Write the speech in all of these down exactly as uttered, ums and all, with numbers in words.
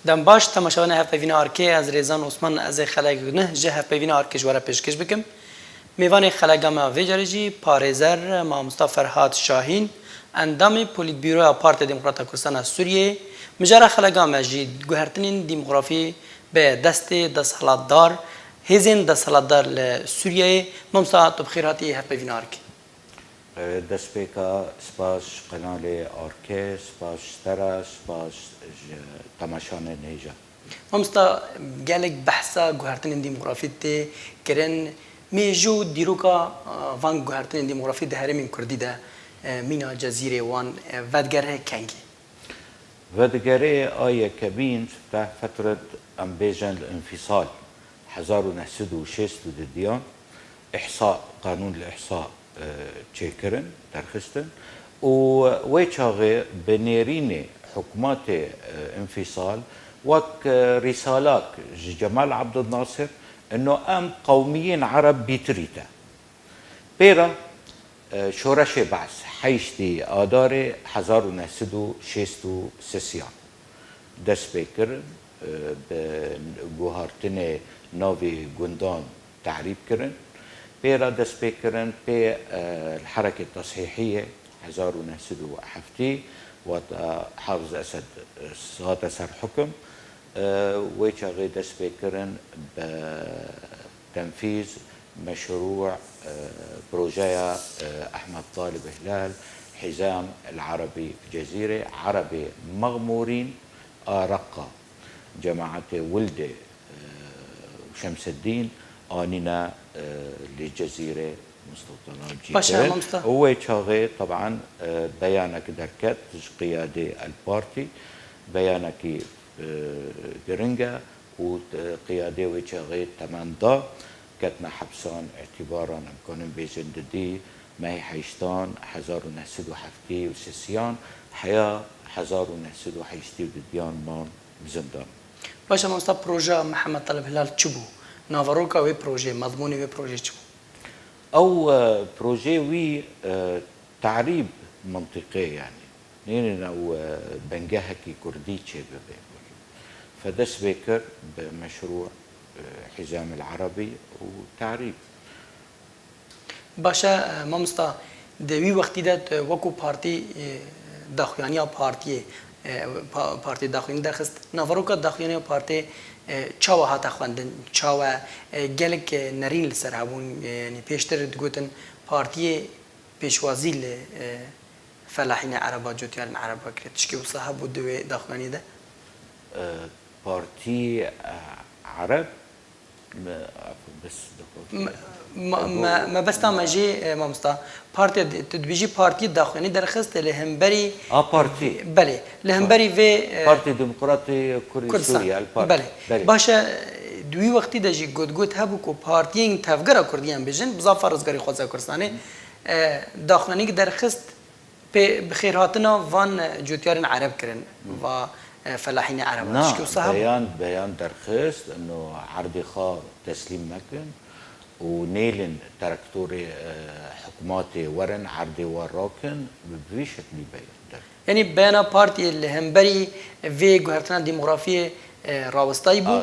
Dem baş, temaşevanê Hevpeyvîna Arkê, ez Rêzan Osman, ez ê xelek neh ji Hevpeyvîna Arkê ji we re pêşkêş bikim. Mêvanê xeleka me vê carê jî parêzer mamosta Ferhat Şahîn, endamê Polîtbîroya Partiya Demokrata Kurdistana Sûriyeyê, mijara xeleka me jî guhertinên demografî bi destê desthilatdar, hêzên desthilatdar li Sûriyeyê. Mamosta, tu bi xêr hatî Hevpeyvîna Arkê. Destpêka spas ji qenalê Arke, spas ji te re, spas ji temaşanên hêja. Mamosta, gelek behsa guhertinên demografî tê kirin. Mêjû dîroka, e, van guhertinên demografî di herêmên Kurdî de, e, mîna Cezîrê wan, e, vedigere kengî? Vedigere a yekemîn te fetret, em bêjin li Înfîsal hezar û neh sed û şêst û du diyan, îhsa, qanûn li îhsa, e, çêkirin, derxistin û wê çaxê bi nêrînê hikûmetê, e, Înfîsal wek, e, rîsalak ji Cemal Abdulnasir, ino em qewmiyên Ereb bîtirî te. Pê re, e, şoreşê Be'es, heştê Adarê hezar û neh sed û şêst û sê siyan dest pê kir, e, bi guhartinê navê gundan terîb kirin. Pê re dest pê kirin, pê, e, li Herekê Teshîhiyê hezar û neh sed û heftê, wata Hafiz Esed, e, hate ser hukum. E, wê çaxê dest pê kirin bi tenfîz meşrû, e, projeya, e, Ehmed Talib Hilal, Hizam el Erebî bi Cezîrê, Erebê Mexmûrîn a Reqqa, cemaetê Wildê, e, û Şemseddîn anîne, e, li Cezîrê mustewtena cî Baş e, kirin. Mamosta. Û wê çaxê, teban, e, beyanek derket ji qiyadê El Partî, beyanekî, e, giring e û, e, qiyadê wê çaxê temenda ketine hepsan, îtîbaran em kanin bêjin di dî mehê heştan hezar û neh sed û heftê û sê siyan heya hezar û neh sed û heştê û du diyan man bi zindan. Baş e mamosta, projeya Mihemed Talib Hilal çi bû? Naveroka wê projeyê, mezmûnê wê projeyê çi bû? Ew, e, projeyê wî, e, tarîb mintîqê, yanî nêrîn ew, e, bingehekî kurdî çêbibe. Fe dest pê kir bi meşrû, e, Hizam el Erebî û tarîb. Baş e, e, mamosta, di wî wextî de tu wekû partî, e, daxuyaniya partiyê, e, pa-, partiyê daxuyanî derxist. Naveroka daxuyaniya partiyê, e, çawa hate xwendin? Çawa, e, gelek, e, nerîn li ser hebûn? E, yanî pêştir digotin partiyê pêşwazî li, e, felahînê Ereba, cotiyarên Ereba kiriye. Tişkî wisa hebû di wê daxuyanî de? E, Partî, e, Ereb, me, bes, Me, me, mebesta me jî, e, mamosta, partiya di-, tu dibêjî partiyê daxuyanî derxist li hemberî A partî. Belê, li hemberî vê, e, Partî Demokratê Kurdî Kurdistan. Sûriye, El Parti. Belê. Belê. Baş e, di wî wextî de jî gotgot hebû ku partiyên tevgera Kurdî em bêjin, bi zafa Rizgarî Xweza Kurdistanê, e, daxuyanîk derxist pê bi xêrhatina van, e, cotiyarên Ereb kirin, va, e, felahînê Ereba. Na, Tişkî wisa hebû? Beyan, beyan derxist, ino erdê xwe teslîm mekin û nêlin teraktorê, e, hikûmatê werin erdê we rakin, bi vî şeklî beyan derxist. Yanî beyana partiyê li hemberî vê guhertina demografiyê, e, rawestayî bû?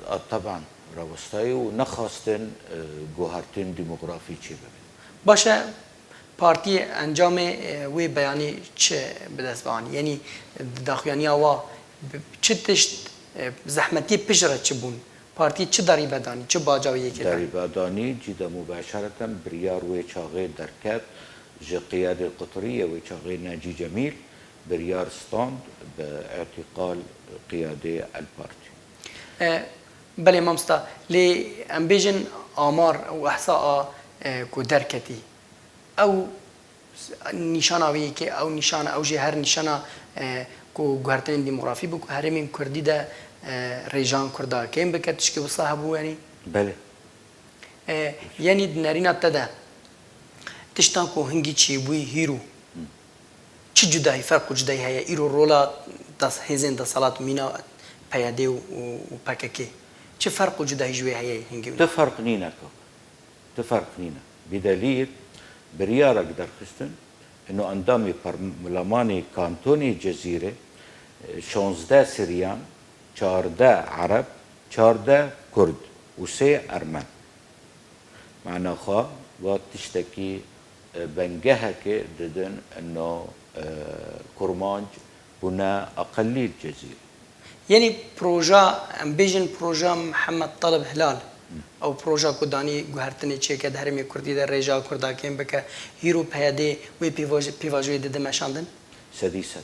A, a, teban rawestayî û nexwastin, e, guhertin demografî çêbibe. Baş e, partiyê encamê, e, wê beyanî çi bi dest ve anî? Yanî di daxuyaniya wa bi-, çi tişt, e, zehmetiyê piştre çi bûn? Partiyê çi derî vedanî, çi baca wê yekê da? Derî vedanî, cî de mubaşereten biryar wê çaxê derket, ji qiyadê qutirî yê wê çaxê Necî Cemîl biryar stand bi îtîqal qiyadê El Partî. E, belê mamosta, lê em bêjin amar û ihsa a, e, ku derketî, ew nîşana wê yekê, ew nîşana, ew jê her nîşana, e, ku guhertinên demografî bû, ku herêmên Kurdî de, e, rêjan Kurda kêm bike, tişkî wisa hebû, yanî? Belê. E, yanî di nerîna te de tiştan ku hingî çêbûyî hîro, çi cudahî, ferq û cudahî heye? Îro rola des-, hêzên desthilat mîna P Y D û, û, û P K K, çi ferq û cudahî ji wê heye hingî wî? Ti ferq nîne kak. Ti ferq nîne. Bi delîl, biryarek derxistin, ino endamê parlemanê kantonê Cezîrê, e, şazdeh Siryan, çardeh Ereb, çardeh Kurd û sê Ermen. Mana xwe va tiştekî, e, bengehekê didin ino, e, kurmanc bûne aqilî li Cezîrê. Yanî proja, em bêjin proja Mihemed Talib Hilal, ew proja ku danî guhertinê çêke di herêmê Kurdî de rêja Kurda kêm bike, hîro P Y D wê pêvaj-, pêvajoyê dide meşandin? Sedî sed.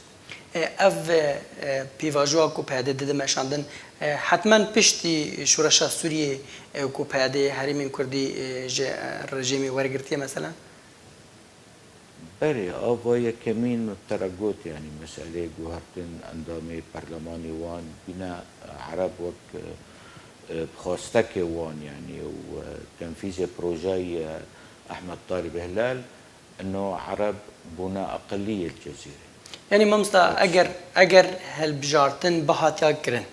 E, ev, e, pêvajoya ku P Y D dide meşandin, e, hetmen piştî şoreşa Sûriyê, e, ku P Y D herêmên Kurdî, e, ji, e, rejîmê wergirtiye mesela? Berê, ava yekemîn min te re got, yanî meseleyê guhertin endamê perlemanê wan bîne, e, Ereb wek, e, e, bi xwestekê wan, yanî û, e, tenfîzê projeyê, e, Ehmed Talib Hilal, ino Ereb bûne aqilî yê li Cezîrê. Yanî mamosta, eger, eger hilbijartin bihatiya kirin,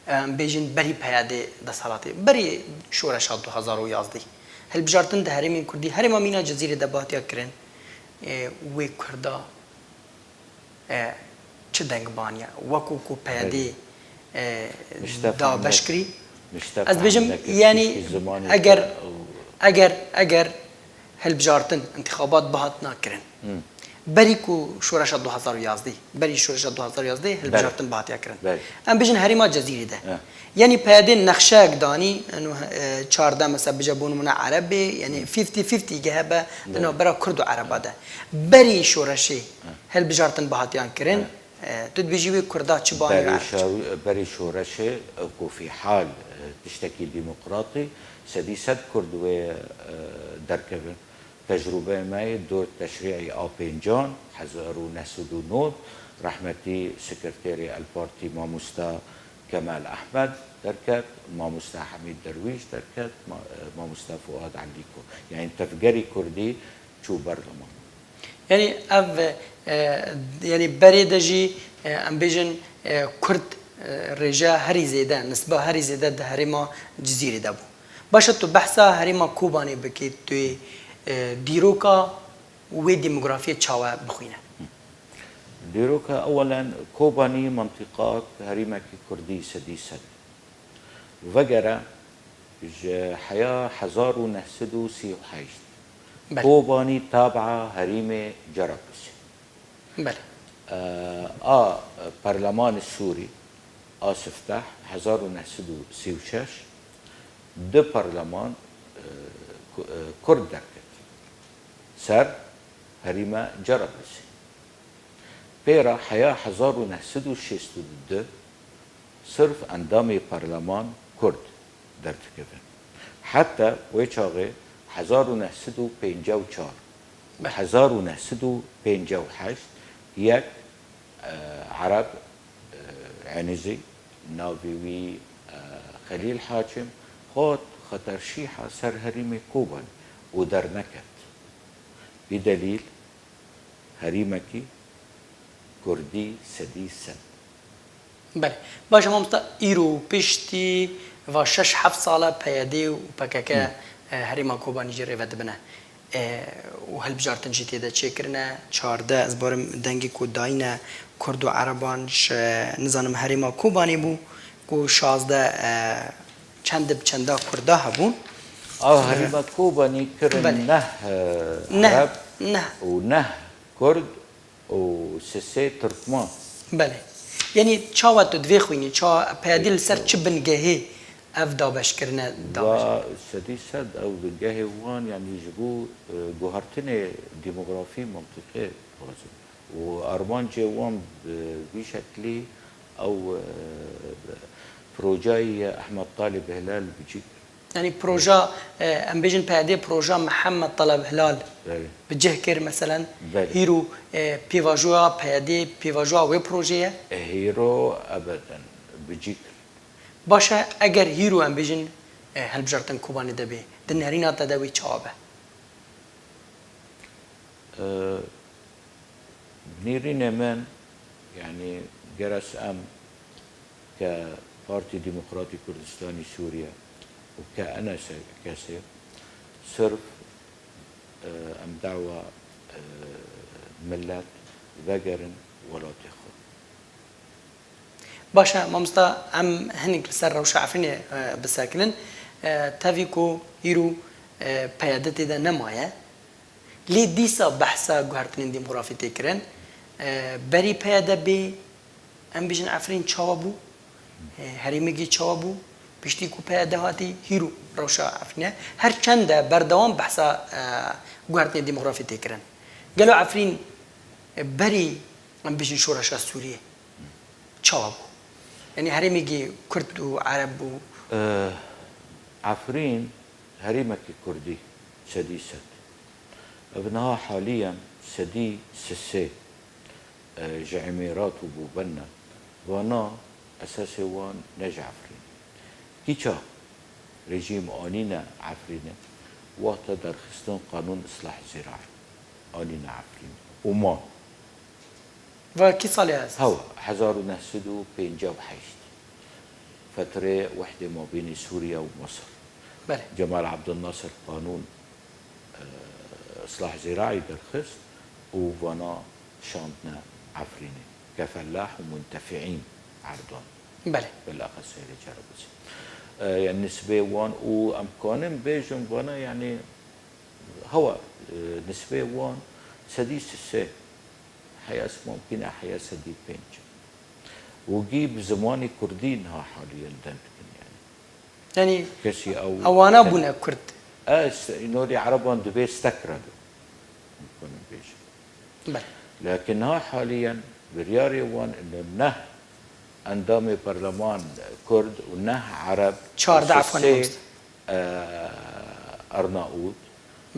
em bêjin berî P Y D desthilatê, berî şoreşa du hezar û yazdeh, hilbijartin di herêmên Kurdî, herêma mîna Cezîrê de bihatiya kirin, e, wê Kurda, e, çi deng baniye? Wekû ku P Y D, e, dabeş kirî. Ez dibêjim, yanî eger, eger, eger hilbijartin, intixabat bihatina kirin, berî ku şoreşa du hezar û yazdeh, berî şoreşa du hezar û yazdeh hilbijartin bihatiye kirin. Em bêjin herêma Cezîrê de. Yanî P Y D nexşeyek danî, eno, e, çardeh mesela bije bo nimûne Ereb bê, yanî fifty fifty ge hebe di navbera Kurd û Ereba de. Berî şoreşê hilbijartin bihatiyan kirin, e, tu dibêjî wê Kurda çi banî Ereb? Berî şo-, berî şoreşê, e, ku fîhal, e, tiştekî demokratî, sedî sed Kurd wê, e, derkevin. Tecrûbeyê me yê dor teşrî'î A pêncan, hezar û neh sed û nod, rehmetî sekreterê El Partî mamosta Kemal Ehmed derket, mamosta Hemîd Derwîş derket, ma-, e, mamosta Fuad Elîko. Yanî tevgerî Kurdî çû berleman. Yanî ev, e, yanî berê de jî, e, em bêjin, e, Kurd, e, rêje herî zêde, nisba herî zêde di herêma Cizîrê de bû. Baş e, tu behsa herêma Kobanê bikî, tu yê, e, dîroka wê demografiyê çawa bixwîne? Dîroka ewelen Kobanî mintîqak herêmekî Kurdî sedî sed. Vegere ji heya hezar û neh sed û sî û heşt. Belê. Kobanî tabia herêmê Cerablusê. Belê. E, a perlemanê Sûrî, a sifteh, hezar û neh sed û sî û şeş, du perleman, e, ku-, e, Kurd derket ser herêma Cerablusê. Pê re heya hezar û neh sed û şêst û du sirf endamê perleman Kurd derdikevin. Heta wê çaxê hezar û neh sed û pêncî û çar û hezar û neh sed û pêncî û heşt yek, e, Ereb, e, Enizî, navê wî, e, Xelîl Haçim, hat xeterşîha ser herêmê Kobanê û derneket. Bi delîl, herêmekî Kurdî sedî sed. Belê. Baş e mamosta, îro piştî va şeş heft sal e P Y D û P K K, e, herêma Kobanî jî rêve dibine. E, û hilbijartin jî tê de çêkirine. Çardeh, ez barim dengê ku dayîne Kurd û Ereban ji, nizanim, herêma Kobanê bû ku şazdeh, e, çend bi çenda Kurda hebûn. A, e, herêma Kobanî kirin, belê, neh, e, neh, Ereb, neh, û neh Kurd û sisê Tirkman. Belê. Yanî çawa tu divê xwînî, çawa P Y D li ser çi bingehê ev dabeşkirine dabeş? Va sedî sed ew bingehê wan, yanî ji bo, e, guhertinê demografî mintîqê lazim. Û armancê wan bi vî şeklî ew, e, projeyê Ehmed Talib Hilal bi cî kir. Yanî proja, e, em bêjin P Y D proja Mihemed Taleb Hilal, belê, bi cih kir, meselen, belê, hîro, e, pêvajoya P Y D, pêvajoya wê projeyê ye? E, hîro ebeden bi cî kir. Baş e, eger hîro em bêjin, e, hilbijartin Kobanê de bê, di nerîna te de wê çawa be? E, Nêrînê min, yanî, ger ez em ke Partî Demokratî Kurdistanî Sûriye û ke N S K S sirf, e, em dawa, e, milet vegerin welatê xwe. Baş e, mamosta, em hinek li ser rewşa Efrînê, e, bisekinin. E, tevî ku hîro, e, P Y D tê de nemaye. Lê dîsa behsa guhertinên demografî tê kirin. E, berî P Y D bê, em bêjin Efrîn çawa bû? E, herêmekî çawa bû? Piştî ku P Y D hatî, hîro rewşa Efrîn e. Her çend e berdewam behsa, e, guhertinên demografî tê kirin. Gelo Efrîn, e, berî, em bêjin, şoreşa Sûriyê çawa bû? Yanî herêmekî Kurd û Ereb bû. Eh, Efrîn herêmekî Kurdî, sedî sed. Ev niha haliyen sedî sisê, eh, ji Îmêrat û Bûbenne. Vana esasê wan ne ji Efrînê. Kîça rejîm anîne Efrînê, wexta derxistin qanûn islah zîraî anîne Efrînê. Û man. Va kî salê ez? Hewa, hezar û neh sed û pêncî û heşt. Fetrê wehdê mabênî Sûriye û Misir. Belê. Cemal Abdulnasir qanûn, e, islah zîraî derxist û vana şandne Efrînê. Ke fellah û muntefiîn Erdogan. Belê. Belaxa seyrê ceribizî. E, yani nisbê wan û em kanin bêjin vana yani hewa, e, nisbê wan sedî sisê. Heya mumkîn e, heya sedî pênc. Û gî bi zimanê kurdî niha haliyen deng dikin yani. Yanî kesî ew ewana bûne kurd. Ez, norî ereban dibê stekre do. Em kanin bêjin. Belê. Lakin niha haliyen biryarê wan ino neh endamê perleman kurd û neh ereb, çardeh, afwan, sê, mamoste, e, Arnaût.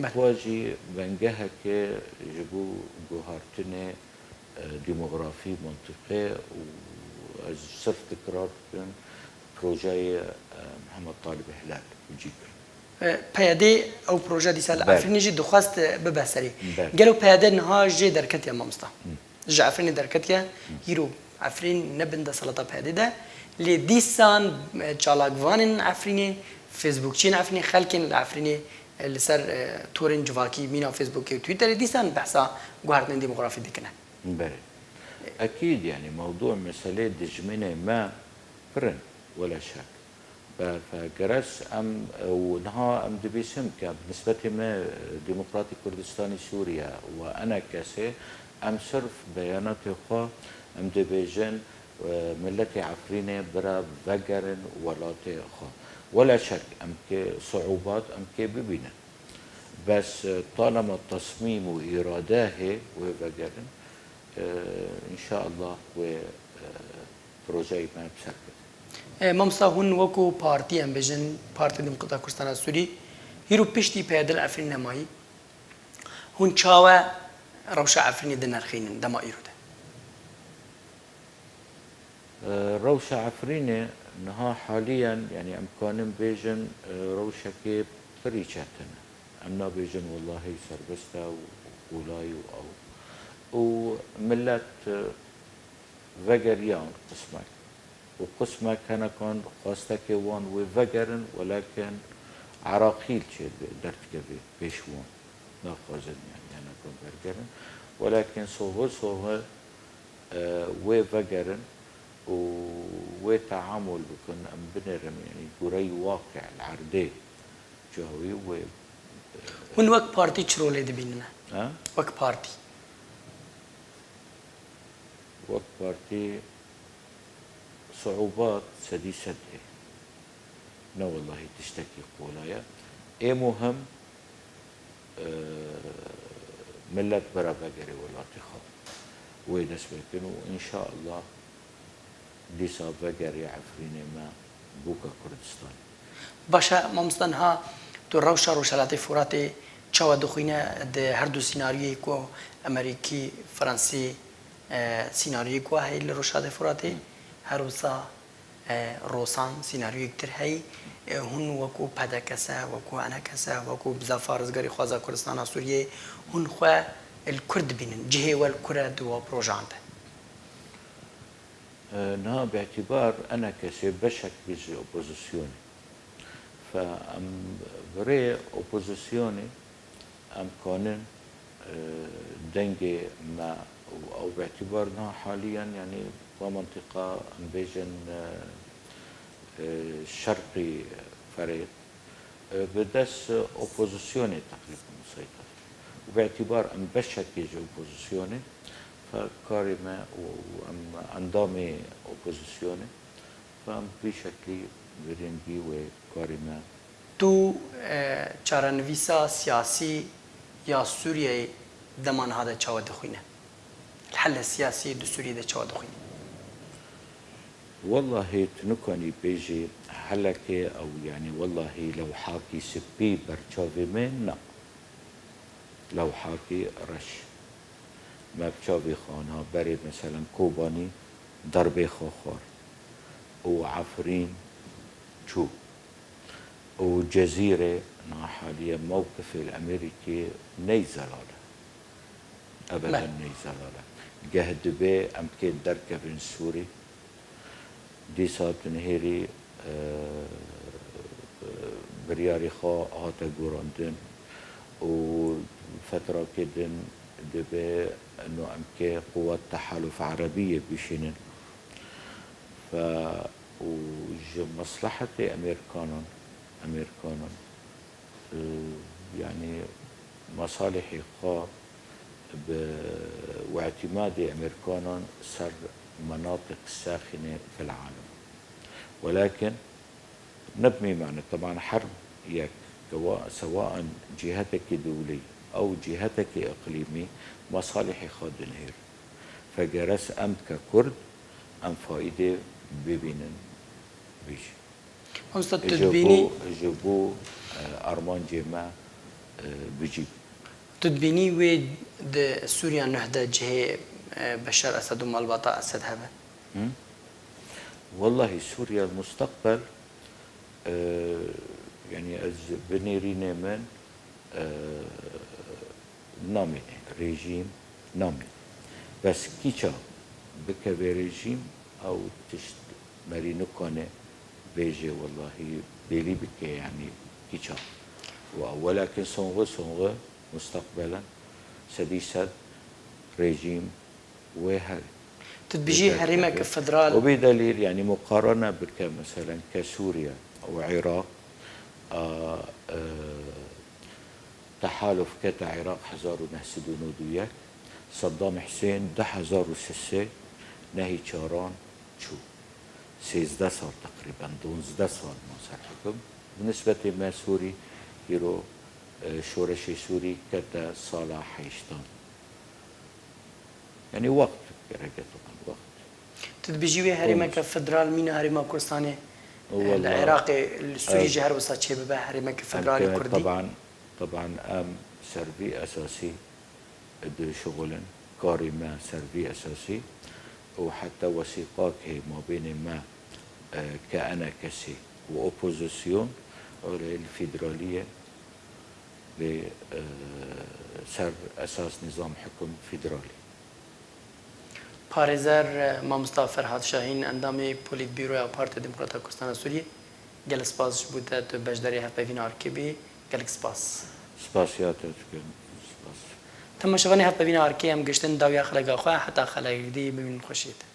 Belê. Xwe jî vengeheke ji bo guhartinê, e, demografî, mintîqe û ez sirf tekrar dikim, projeyê, e, Mihemed Talib Hilal û cî kirin. E, P Y D ew proje dîsa li, belê, Efrînê jî dixwest, e, bibe serî. Belê. Gelo P Y D niha jê derketiye, mamosta? Hı. Ji Efrînê derketiye. Hı. Hîro Efrîn ne bin desthilata P Y D de. Lê dîsan, e, çalakvanên Efrînê, Facebookçiyên Efrînê, xelkên li Efrînê, e, li ser, e, torên civakî, mîna Facebookê û Twitterê dîsan behsa guhertinên demografî dikine. Belê. Ekîd, yani mewdû, meselê dijminê me pir in, wele şek. Be, fe geres em, û niha em dibîsin ke bi nisbetê me Demokratîk Kurdistanî Sûriye û enekesê, em sirf beyanatê xwe em dibêjin, e, miletê Efrînê bira vegerin welatê xwe. Wele şek em kê siûbat em kê bibînin. Bes, e, talema tesmîm û îrade hê wê vegerin, e, înşallah wê, e, projeyê me bi ser kete. E, mamosta, hûn wekû partî, em bêjin, Partiya Demokrata Kurdistana Sûrî, hîro piştî P Y D li Efrîn nemayî, hûn çawe rewşa Efrînê dinirxînin dema îro de? E, rewşa Efrînê niha haliyen, yani em kanin bêjin, e, rewşekê pirî çetin e. Em nabêjin wellahî serbest e û kolay û ew. Û milet, e, vegeriyan qismek. Û qismek henekan xwestekê wan wê vegerin, welakin eraqîl çê derdikeve pêş wan. Naxwazin yani henekan vegerin. Welakin soxir soxir, e, wê vegerin û wê teamul bikin, em binêrin, yani gureyî waqî li erdê cawî wê, e, Hûn wek partî çi rolê dibînine? Ha? Wek partî. Wek partî siûbat sedî sed heye. Ne wellahî tiştekî qolay e. Ê muhim, e, milet bira vegerê welatê xwe. Wê dest pê bikin û înşallah dîsa vegerê Efrînê me bûka Kurdistanê. Baş e, mamosta, niha tu rewşa Rojhelatê Furatê çawa dixwîne di her du sînaryoyê ku Amerîkî, Fransî, e, sînaryoyê ku heye li Rojhelatê Furatê, her wisa, e, Rosan sînaryoyek dir heye, e, hûn wekû P D K S, wekû E N K S, wekû bizafa Rizgarî Xwaza Kurdistana Sûriyê, hûn xwe li kur dibînin, cihê we li kur e di wan projeyan de? E, niha bi îtîbar E N K S beşek bî ji opozisyonê. Fe em bi rê opozisyonê em kanin, e, dengê me û ew bi îtîbar niha haliyen, yanî Mantiqa, em bêjin, e, e, şerqî Ferêt, e, bi dest opozisyonê teqrîben miseytir. Û bi îtîbar em beşekê ji opozisyonê, fe karê me û em endamê opozisyonê, fe em bi vî şeklî girîngî wê karê me. Tu, e, çarenivîsa siyasî ya Sûriyeyê dema niha de çawa dixwîne? Helle siyasî di Sûriyê de çawa dixwîne? Wellahî tu nikanî bêjî helekê ew, yanî wellahî lewhakî spî ber çavê me ne. Lewhakî reş. Me bi çavê xwe anha berê meselen Kobanî derbê xwe xwar û Efrîn çû. Û Cezîrê nahaliye mewqifê li Amerîkê ney zelal e. Ebeden Bel. Ney zelal e. Geh dibe em kê derkevin Sûrî. Dîsa tu nihêrî, e, biryarê xwe hate gorandin û fetrakê din dibe no em kê quwet tehaluf erebiyê bişînin. Fe û ji meslehetê Amerîkanan, Amerîkanan, e, yanî mesalihê xwe bi, û îtîmadê Amerîkanan ser menatiq saxine fil alem. Welakin ne bi mîmane, teban her yek, kewa, sewaen cîhetekî dewlî ew cîhetekî iqlîmî mesalihê xwe dinihêr. Fe gerek em ke Kurd, em faîdê bibînin vî jî. Mamosta, tu Ji dibînî, bo, ji bo, e, armancê me, e, bicî. Tu dibînî wê di Sûriya nuh de cihê, e, Beşar Esed û malbata Esed hebe? Hı? Wellahî Sûriya musteqbel, e, yanî ez bi nêrînê min, e, namîne, rejîm namîne. Bes kîça bikeve rejîm, ew tişt merî nikane bêje, wellahî bêlî bike, yanî kîça. Wa, welakin songu, songu, musteqbelen, sedî sed rejîm wê her Tu dibêjî derkeve. Herêmeke federal. Û bê delîl, yanî muqarene bike, meselen, ke Sûriye û Iraq, a, e, Tehaluf kete Iraq hezar û neh sed û nod û yek, Saddam Husên du hezar û sisê nehî çaran çû. Sêzdeh sal teqrîben, donzdeh sal ma ser hikim. Bi nisbetê me Sûrî, îro, e, şoreşê Sûrî kete sala heştan. Yanî wext gereke teban wext. Tu dibêjî wê herêmeke federal mîna Herêma Kurdistanê, e, li Iraqê, li Sûriyê jî her wisa çêbibe, herêmeke federalê Kurdî? Teban, teban em ser vî esasî dişixulin, karê me ser vî esasî û heta wesîqakê mabênê me, e, ke enekesî û opozîsyon, erê li federaliyê lê, e, ser esas nîzam hukum federalî. Parêzer, e, Mamosta Ferhat Şahîn, endamê Polîtbîroya Partiya Demokrata Kurdistana Sûriyê, gelek spas ji bo te tu beşdarî hevpeyvîna arkê bî. Gelek spas. Spasiya te dikim. Spas. Temaşevanê hevpeyvîna arkê, em giştin dawiya xeleka xwe, heta xelekek dî bimînin xweşiyê te.